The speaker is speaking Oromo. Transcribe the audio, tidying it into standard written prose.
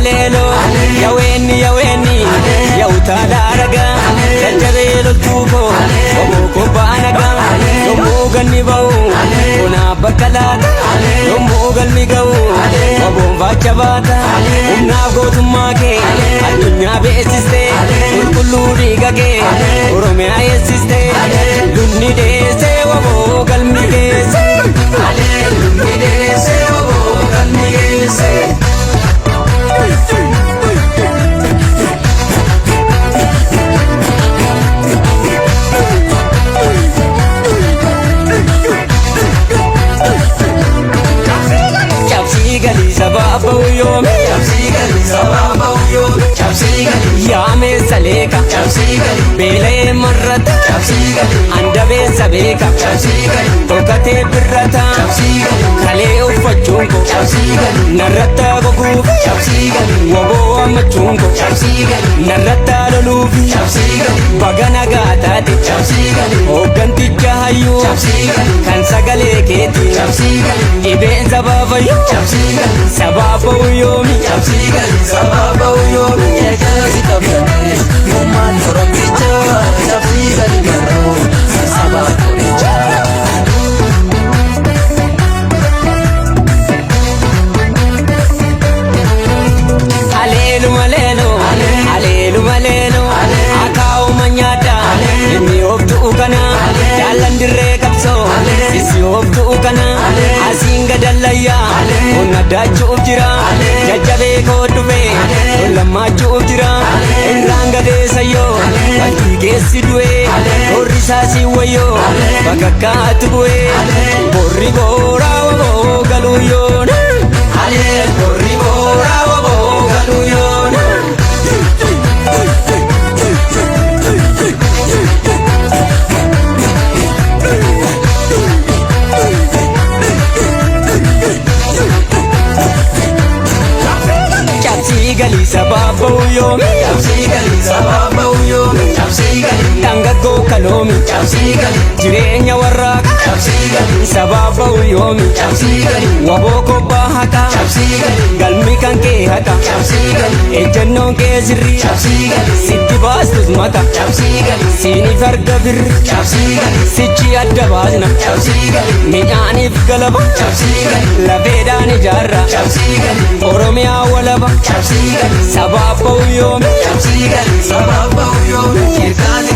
Aleelo yaweenni yaweenni yaa'u ragaa jajjabee loltuu koo obbo kobbaa nagaa yommuu ganni ba'u bonaaf bakka laata yommuu galmi ga'u waboon faacha baata humnaaf gootummaa kee addunyaa beeksiste qulqulluu dhiiga kee Oromiyaa eessiste lunni deesse waboo galmi geesse. Lunni deesse waboo galmi geesse. Cabsii galii sabaa ba'u yoomi. Cabsii galii sabaa ba'u yoomi. Cabsii galii. Yaamee saleeka. Cabsii galii. Beela'ee marrata. Cabsii galii. Andabeessa beeka. Cabsii galii. Dhokatee birrata. Cabsii galii. Kalee uffachuun koo. Cabsii galii. Narratti goguuf. Cabsii galii. Waboo ammachuun koo. Cabsii galii. Narratti loluufi. Cabsii galii. Baga nagaa taate. Cabsii galii. Hoogganticha hayyuu. Cabsii galii. Kan sagalee keeti. Cabsii galii. Dhibeen sabaa fayyuu. Cabsii galii. Sabaa ba'u yoomi. Cabsii galii sabaa ba'u yoomi. Ergaasi qabdanii ummaan Oromicha. Cabsii galii garuu sabaa qoricha. Aleelu maleelu aleelu maleelu akaawuma nyaata inni ooftuu kana jaallan dirree qabsoo sisi ooftuu kana asiin gadallayyaa onna daachuuf jira jajjabee koo dhufe lollamaachuuf jira irraan gadeessayyoo wanti keessi du'e borri isaasii wayyoo bakakkaatu bu'e borri booraa waboo galuu yoona. Borri booraa waboo galuu yoona. Cabsii galii sabaa ba'u yoomi. Cabsii galii sabaa ba'u yoomi. Cabsii galii. Dhangaggoo kaloomi. Cabsii galii. Jireenya warraaqa. Cabsii galii. Sabaa ba'u yoomi. Cabsii galii. Waboo kobbaa haqa. Cabsii galii. Galmi kan kee haqa. Cabsii galii. Ejjennoon kee sirrii. Cabsii galii. Sitti baastus maka. Cabsii galii. Siiniif arga birri. Cabsii galii. Sichi adda baasna. Cabsii galii. Midhaaniif galaba. Cabsii galii. Lafeedhaan ijaarra. Cabsii galii. Oromiyaa walaba. Cabsii galii. Sabaa ba'u yoomi. Cabsii galii sabaa ba'u yoomi. Kirkaati.